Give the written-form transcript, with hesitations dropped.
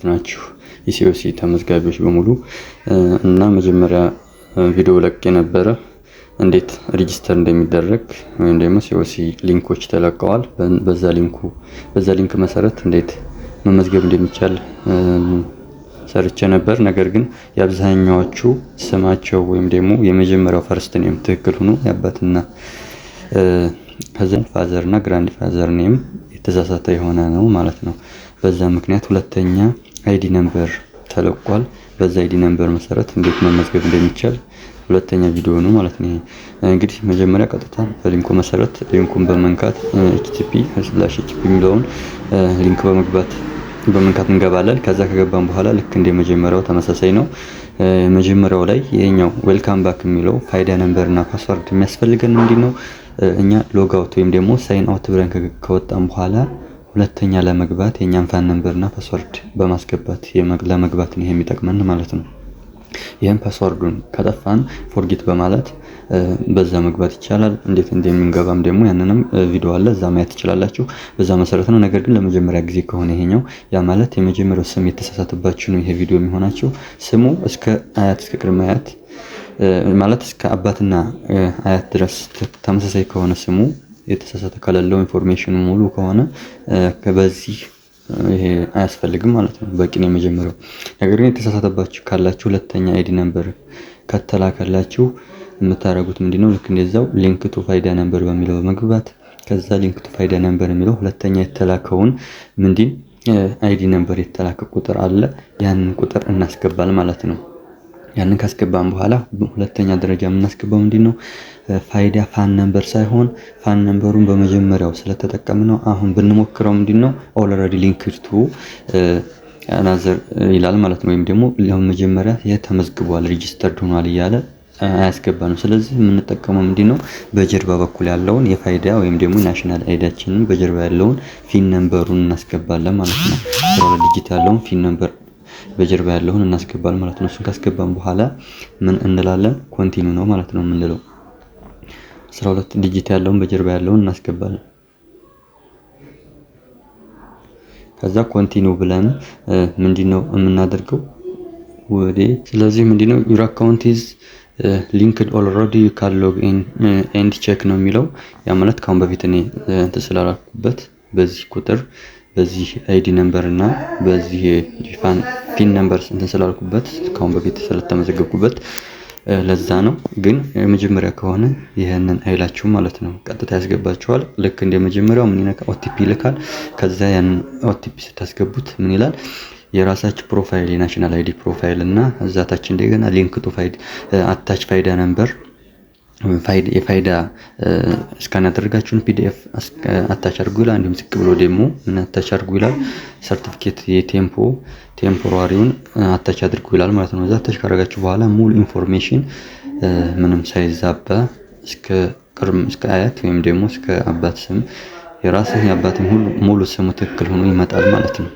ናችሁ? የ COC ተመዝጋቢዎች በሙሉ። እና መጀመሪያ ቪዲዮ ለቅቄ ነበረ እንዴት register እንደሚደረግ ወይም ደግሞ COC link ኦች ተለቀዋል። በዛ link መሰረት እንዴት መመዝገብ እንደሚቻል ሰርቼ ነበር። ነገር ግን የአብዛኛዎቹ ስማቸው ወይም ደግሞ የመጀመሪያው first name ትክክል ሆኖ የአባትና ከዛ father እና grandfather name የተሳሳተ የሆነ ነው ማለት ነው። በዛ ምክንያት ሁለተኛ ID number ተለቋል። በዛ ID number መሰረት እንዴት መመዝገብ እንደሚቻል ሁለተኛ ቪዲዮ ነው ማለት ነው። እንግዲህ መጀመሪያ ቀጥታ በ link ኡ መሰረት link ኡን በመንካት http/http የሚለውን link በመግባት በመንካት እንገባለን። ከዛ ከገባን በኋላ ልክ እንደ መጀመሪያው ተመሳሳይ ነው። መጀመሪያው ላይ ይሄኛው welcome back የሚለው ፋይዳ number እና password የሚያስፈልገን ምንድን ነው? እኛ log out ወይም ደግሞ sign out ብለን ከወጣን በኋላ ሁለተኛ ለመግባት የእኛን FAN number እና password በማስገባት ለመግባት ነው ይሄ የሚጠቅመን ማለት ነው። ይህም password ኡን ከጠፋን forget በማለት በዛ መግባት ይቻላል። እንዴት እንደምንገባም ደግሞ ያንንም ቪዲዮ አለ፣ እዛ ማየት ትችላላችሁ። በዛ መሰረት ነው። ነገር ግን ለመጀመሪያ ጊዜ ከሆነ ይሄኛው፣ ያ ማለት የመጀመሪያው ስም የተሳሳተባችሁ ነው ይሄ ቪዲዮ የሚሆናችሁ። ስሙ እስከ አያት፣ እስከ ቅድመ አያት፣ ማለት እስከ አባትና አያት ድረስ ተመሳሳይ ከሆነ፣ ስሙ የተሳሳተ ከሌለው፣ information ኑ ሙሉ ከሆነ በዚህ ይሄ አያስፈልግም ማለት ነው። በቂ ነው የመጀመሪያው። ነገር ግን የተሳሳተባችሁ ካላችሁ ሁለተኛ ID number ከተላከላችሁ የምታደርጉት ምንድነው? ልክ እንደዛው link to ፋይዳ number በሚለው በመግባት ከዛ link to ፋይዳ number የሚለው ሁለተኛ የተላከውን ምንድን ID number የተላከ ቁጥር አለ። ያንን ቁጥር እናስገባል ማለት ነው። ያንን ካስገባን በኋላ ሁለተኛ ደረጃ የምናስገባው ምንድን ነው? ፋይዳ FAN number ሳይሆን FAN number ኡን በመጀመሪያው ስለተጠቀምነው አሁን ብንሞክረው ምንድን ነው already linked to another ይላል ማለት ነው። ወይም ደግሞ ለመጀመሪያ የተመዝግቧል፣ registered ሆኗል እያለ አያስገባንም። ስለዚህ የምንጠቀመው ምንድን ነው? በጀርባ በኩል ያለውን የፋይዳ ወይም ደግሞ national ID ያችንን በጀርባ ያለውን FIN number ኡን እናስገባለን ማለት ነው። 12 digit ያለውን FIN number በጀርባ ያለውን እናስገባለን ማለት ነው። እሱን ካስገባን በኋላ ምን እንላለን? Continue ነው ማለት ነው የምንለው። 12 digit ያለውን በጀርባ ያለውን እናስገባለን። ከዛ continue ብለን ምንድነው የምናደርገው? ወደ ስለዚህ ምንድነው your account is linked already, you can log in and check ነው የሚለው። ያ ማለት ከአሁን በፊት እኔ እንትን ስላላልኩበት በዚህ ቁጥር፣ በዚህ ID number እና በዚህ FIN number እንትን ስላልኩበት፣ ከአሁን በፊት ስለተመዘገብኩበት ለዛ ነው። ግን የመጀመሪያ ከሆነ ይህንን አይላችሁም ማለት ነው። ቀጥታ ያስገባችኋል። ልክ እንደ መጀመሪያው ምን ይነካ OTP ይልካል። ከዛ ያንን OTP ስታስገቡት ምን ይላል? የራሳችሁ profile፣ የ national ID profile እና እዛ ታች እንደገና link to ፋይዳ፣ attach ፋይዳ number፣ የፋይዳ scan ያደረጋችሁን PDF attach አድርጉ ይላል። እንዲሁም ዝቅ ብሎ ደግሞ ምን attach አድርጉ ይላል? ሰርቲፊኬት የ temporary ውን attach አድርጉ ይላል ማለት ነው። እዛ attach ካደረጋችሁ በኋላ ሙሉ information ምንም ሳይዛባ እስከ ቅርም እስከ አያት ወይም ደግሞ እስከ አባት ስም የራስህ የአባትም ሁሉ ሙሉ ስሙ ትክክል ሆኖ ይመጣል ማለት ነው።